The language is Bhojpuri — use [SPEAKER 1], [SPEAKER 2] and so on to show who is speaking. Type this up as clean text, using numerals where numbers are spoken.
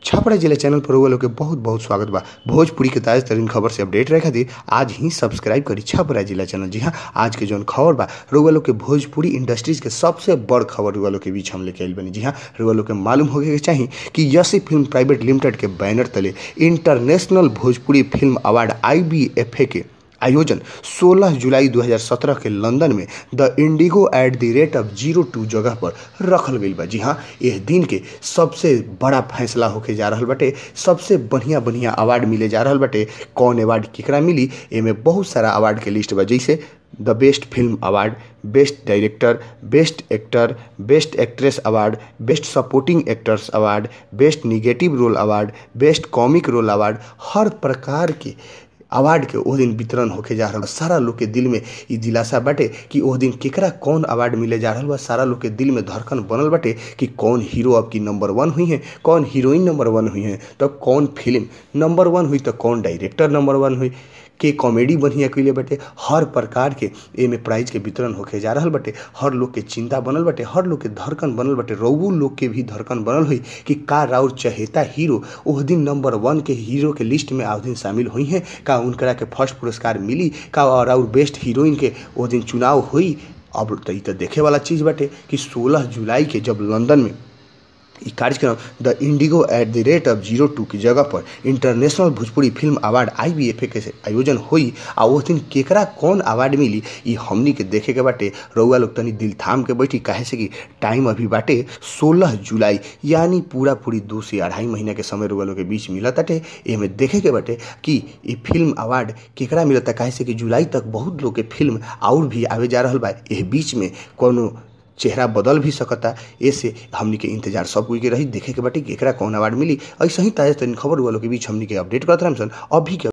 [SPEAKER 1] छपरा जिला चैनल पर रउआ लोग के बहुत बहुत स्वागत बा। भोजपुरी के ताज़ा तरीन खबर से अपडेट रहे खातिर आज ही सब्सक्राइब करी छपरा जिला चैनल। जी हाँ, आज के जौन खबर बा रउआ लोग के भोजपुरी इंडस्ट्रीज के सबसे बड़ खबर रउआ लोग के बीच हम लेके आइल बानी। जी हाँ, रउआ लोग के मालूम होखे के चाही कि यशी फिल्म प्राइवेट लिमिटेड के बैनर तले international Bhojpuri film award IBFA के आयोजन 16 जुलाई 2017 के लंदन में the Indigo at the rate of 02 जगह पर रखल गईल बा। जी हाँ, यह दिन के सबसे बड़ा फैसला होके जा रहल बाटे, सबसे बढ़िया बढ़िया अवार्ड मिले जा रहल बाटे। कौन अवार्ड केकरा मिली, एमे बहुत सारा अवार्ड के लिस्ट बा, जैसे the best film award, best director, best actor, best actress award, best supporting actors award, best negative role award, best comic role award. हर प्रकार के अवार्ड के ओह दिन वितरण होके जा रहल बा। सारा लोग के दिल में ई दिलासा बाटे कि ओह दिन केकरा कौन अवार्ड मिले जा रहल बा। सारा लोग के दिल में धड़कन बनल बाटे कि कौन हीरो अब की नंबर 1 हुई है, कौन हीरोइन नंबर 1 हुई है, तो कौन फिल्म नंबर 1 हुई, तो कौन डायरेक्टर नंबर 1 हुई, के कॉमेडी बढ़िया कैले बाटे। हर प्रकार के एमे प्राइज के वितरण होके जा रहल बाटे। हर लोग के चिंता बनल बाटे, हर लोग के धड़कन बनल बाटे, रउओ लोग के भी धड़कन बनल हुई कि का राउर चहेता हीरो ओह दिन नंबर 1 के हीरो के लिस्ट में ओह दिन शामिल हुई हैं, का उनकरा के फर्स्ट पुरस्कार मिली, का राउर बेस्ट हीरोइन के ओह दिन चुनाव हुई। अब तो ई तो देखे वाला चीज़ बाटे कि 16 जुलाई के जब लंदन में ई कार्यक्रम the Indigo at the rate of 02 की जगह पर international Bhojpuri film award IBFA के आयोजन होई आ ओह दिन केकरा कौन अवार्ड मिली ई हमनी के देखे के बाटे। रउआ लोग तनी दिल थाम के बैठी, काहे से कि टाइम अभी बाटे 16 जुलाई, यानी पूरा पूरी 2 से 2.5 महीना के समय रउआ लोग के बीच मिलत बाटे। एमे देखे के बाटे कि ई फिल्म अवार्ड केकरा मिलता, काहे से कि जुलाई तक बहुत लोग के फिल्म और भी आवे जा रहल बा। एह बीच में कोनो चेहरा बदल भी सकता, ऐसे हमनी के इंतजार सब कोई के रही। देखे के बाटे कि एकरा कौन अवार्ड मिली। ऐसे ही ताज़ा तरीन खबर वालों के बीच हमनी के अपडेट करत रहम सन। अभी के